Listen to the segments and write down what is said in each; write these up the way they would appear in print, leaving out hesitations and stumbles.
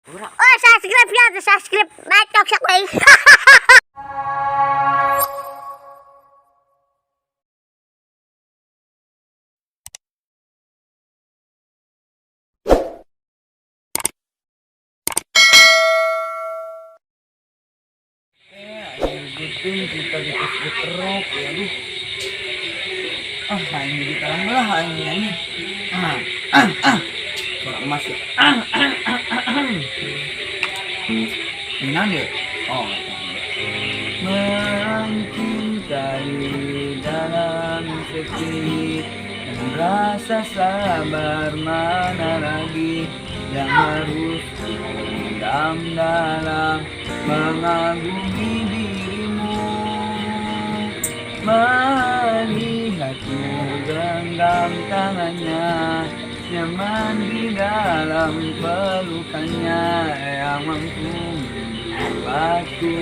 Oh, subscribe yan. Subscribe. Batok sa kway. Aing kita di teruk ya aduh. Ah, aing di dalam lah aing nyanyi. Ah, ah, ah. Suara emas ya. Ah, ah, ah, ah, ah. Ini deh. Oh, mencintai dalam sepi dan rasa sabar mana lagi yang harus dendam dalam mengagumi dirimu, melihatmu genggam tangannya, nyaman di dalam pelukannya yang mampu membuatku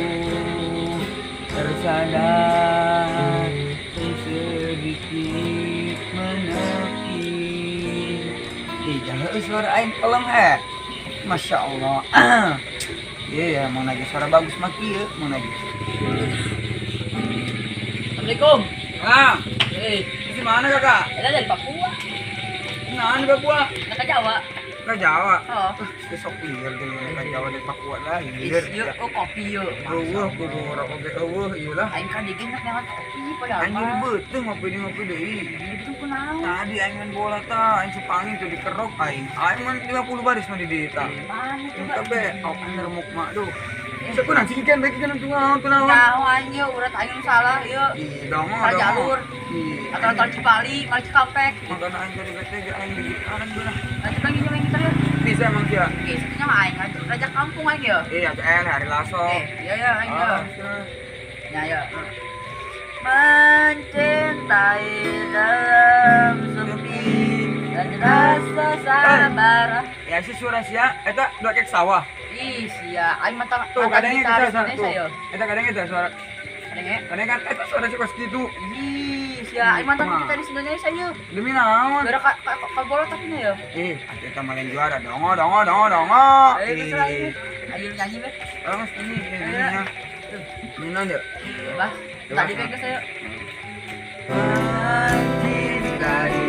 tersadar dan sedikit menepi. Ih, jangan suara aing pelem eh. Masya Allah. Iya, mau lagi suara bagus mah kieu, mau lagi. Assalamualaikum. Ah, Eh, di mana kakak? ada dari Papua. Nah, di Papua. Nak ke Jawa. Ke Jawa. Oh. Ah, besok liar deh ke Jawa dari Papua lah, liar. Yuk, oh kopi yuk. Eueuh, kudu rokok ge eueuh ieu lah. Aing kan digin nak nyangat kopi padahal. Anjir beuteung ngopi di ngopi deui. Itu kunaon? Tadi aing main bola ta, aing supangin tuh dikerok aing. Aing mah 50 baris mah di dieu ta. Mana coba? Kabe, au nermuk mah duh. Sakunan sih kan baik kan tuh naon tuh naon. Tahu aing yuk, urat aing salah yuk. Ih, dongo Salah dongo. jalur. Ih, Atau tol Cipali, malah Cikampek. makana aing tadi bete ge aing gigitaran belah. Lanjut lagi main gitar ya. Bisa emang sia. Oke, satunya mah aing raja kampung aing ya. Iya, eh hari laso. Eh, iya ya aing ya. Ah, Ya ya. Mencintai dalam sepi dan rasa sabar. Ya si suara sia eta dua kek sawah. Ih, sia, aing mantan Tuh kadangnya kita gitaris suara Indonesia tuh. ya. Eta kadangnya kita suara. Kadangnya. Kadang kan eta suara si kos kitu. Ih, sia, aing mantan Mah. gitaris Indonesia ya. Demi naon? Juara ka bola tapi nya ya. Eh, atuh eta malah juara dongo dongo dongo dongo. Ayo geus lah ini. Ayo nyanyi be. Terus ini ini Ayo. ya. Ini naon ya? Bebas. Tadi be geus ayo. Mencintai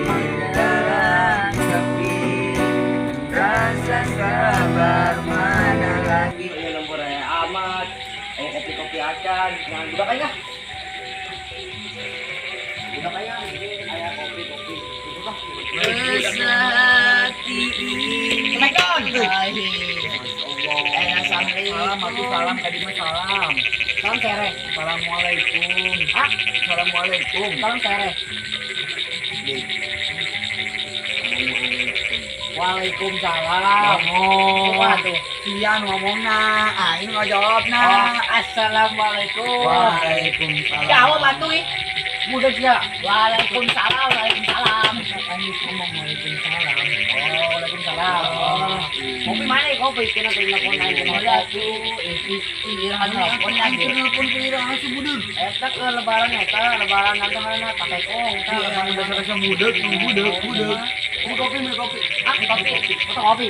dalam sepi, rasa sabar mana lagi. Iya lembur amat. Oh kopi-kopi acan, jangan budak aja. Budak aja, ini aya kopi-kopi. Itu bah. Mesati ini. Salam, aku salam tadi mah salam. Salam sereh. Assalamualaikum. Hah? Assalamualaikum. Salam sereh. Waalaikumsalam. Ngomong. Kumaha tuh? Sian ngomongna, aing nggak jawabna. Oh, assalamualaikum. Waalaikumsalam. Jawab atuh ih. Budak ya. Waalaikumsalam, waalaikumsalam. Aing ngomong waalaikumsalam. Oh, waalaikumsalam. Oh. Kopi mana ya kopi? Kena telepon aing kena kopi. Ih, anu nelpon Aing lagi. keur nelpon ke ira asup budeuk. Eta ke lebaran eta, lebaran nanti mana pakai kong, eta Iya, lebaran bahasa budeuk, budeuk, budeuk. Beli kopi, beli kopi. Ah, kopi. Eta kopi.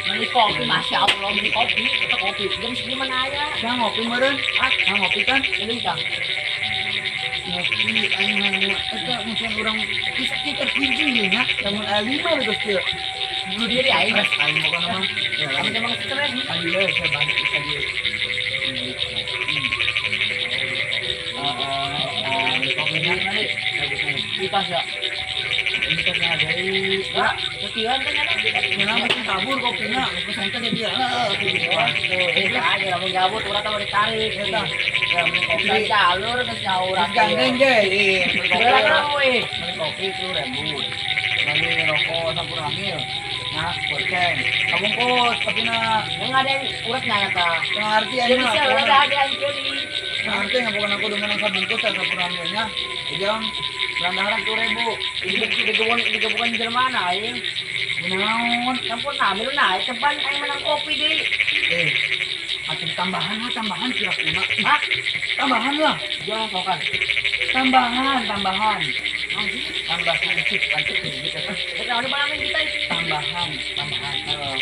Beli kopi, masya Allah beli kopi. Eta kopi. Jam segini mana aya? Saya ngopi meureun. Ah, Saya ngopi kan? ini kang. Ngopi aing nanya eta mungkin urang bisa kita kunci nya, lamun aya lima geus kieu. Bunuh diri aing. Stres aing pokona mah. Ya, Kamu emang stres. tadi we saya bantu tadi. Kopinya mana? Kipas ya. Ini kan dari Wah, ketian kan ada. Kenapa mungkin tabur kopinya? Pesan teh dia. Eh, aja lamun gabut urang teh ditarik Eta. Ya, beli kopi. Bisa jalur geus nyaur. Terus gandeng ge. Ih, beli kopi. Berapa we? Beli kopi 10.000. Beli rokok sampur hamil. Nah, goceng. Kabungkus tapi na Yang ada yang uratnya ya ta. ngerti aing Jadi mah. sih udah ada yang kiri. Ngerti nggak bukan aku dengan sabungkus ya sampur hamilnya. Ujang belandaran 10.000. Digebukan di mana aing? Naon? Campur namil naik cepan aing menang kopi di. Eh, atuh tambahan lah, tambahan kira-kira. Hah? Tambahan lah. Jangan sokan. Tambahan, tambahan. Tambahan cik, lanjut gitu. Kita udah barangin kita. Tambahan, tambahan. Nah.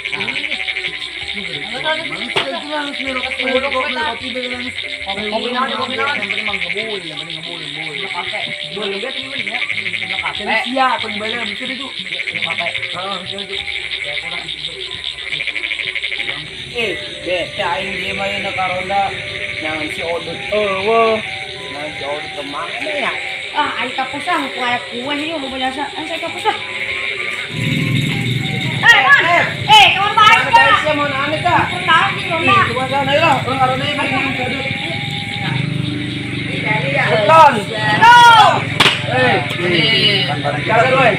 Kopi naon, kopi naon. Yang penting manggabul, yang penting ngebul, ngebul. Kafe. Boleh lihat ini ya. Kafe. Sia, aku bayar bisa itu. Kafe. Heeh, bisa itu. Eh, beta aing dia mah na karonda. Jangan si Odut eueuh. Jangan si Odut kemana ya? Ah, aing kapus ah, ku aya kue ieu lu biasa. Aing saya kapus ah. Eh, Mon. Eh, kamu baik Mana ya. sia mau nanya ta? Pernah di Ih, ronda. coba sana ya, orang karonda yang minum Odut. Beton. Go. Eh, jalan woi.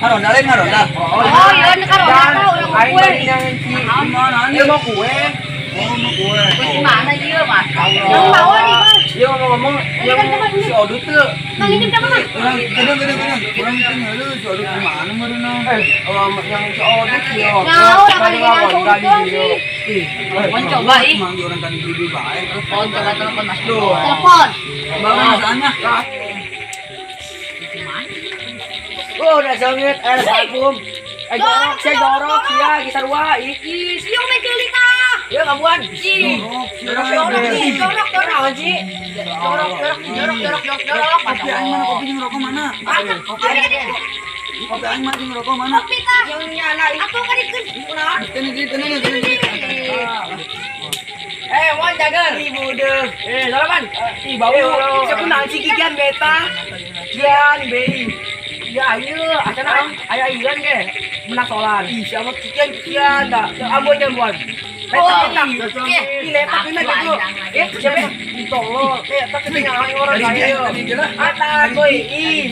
Ngaronda lain ngaronda. Oh, iya ini kan ronda tuh yang Aing kue. bari nyangan si Dia mau kue. Oh, mau kue. Terus mana ieu, Mas? Yang bawa nih, Bang. Dia ngomong-ngomong yang si Odut tuh. Bang ini siapa, Bang? Orang kadang kadang kadang orang itu ngeluh si Odut gimana meureunna. Eh, yang si Odut ya. Ngau, orang kali ini langsung doang sih. Ih, Telepon coba, ih. Mang di orang tadi dulu bae. Telepon coba telepon Mas. Tuh. Telepon. Bawa sana. Oh, udah sengit, eh parfum. Eh jorok, saya jorok, sia, kisah dua, ih. Ih, siung main keli tah. Ya kamuan. Ih. Jorok, Jorok nih, jorok, jorok. Naon sih? Jorok, jorok, jorok, jorok, jorok, jorok. Kopi aing mana kopi jeung rokok mana? Kopi aing. Kopi aing mana jeung rokok mana? Kopi tah. Yang nyala ih. Atuh kan ikut. Tene di tene tene. Eh, wan jagal. Ih, bodoh. Eh, salaman. Ih, bau. Siapa naon sih kikian beta? Kian, bei. Ya ayo, acana ayo ilan ke. Menang solan. Ih, siapa kikian kikian dah. Amboy jambuan. Letak letak. Ih, letak ini gitu. Eh, siapa? Tolol. Eh, tak kena orang ayo. Atan, boy. Ih.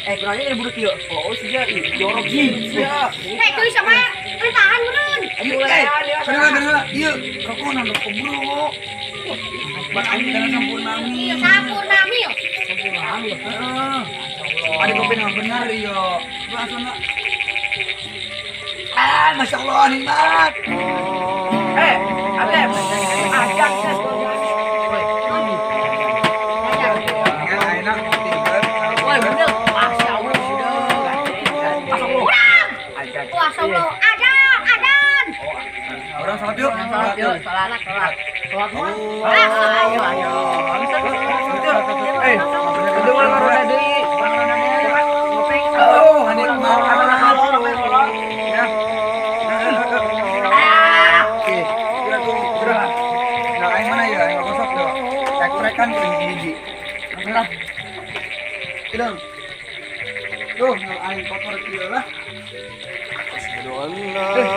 Eh, kurangnya dari budut yuk. Oh, sia, ih, jorok sih. Sia. Eh, kuy sama tahan meureun. Eh, bener bener. Ieu rokok nang rokok bro. Bang aing kana sampurnami. Sampurnami. Heeh. Ada kopi yang benar yo. Langsung Ah, Masya Allah, nikmat. Eh, Atep. Agak Enak, Woi, bener. Masya Allah, sudah. Masuk lu. Urang. Wah, Allah. Adan, adan. Orang salat yuk. Salat yuk, salat, salat. Salat mah. Ah, Ayo, ayo. Eh, Udah orang ronda deui. Oh, nikmat. Ya. Oke, gerak, gerak. Nah, aing mana ya? Aing gosok tuh. Trek-trekan ke hiji. Merah. Idang. Tuh, aing kotor kieu lah. Eh,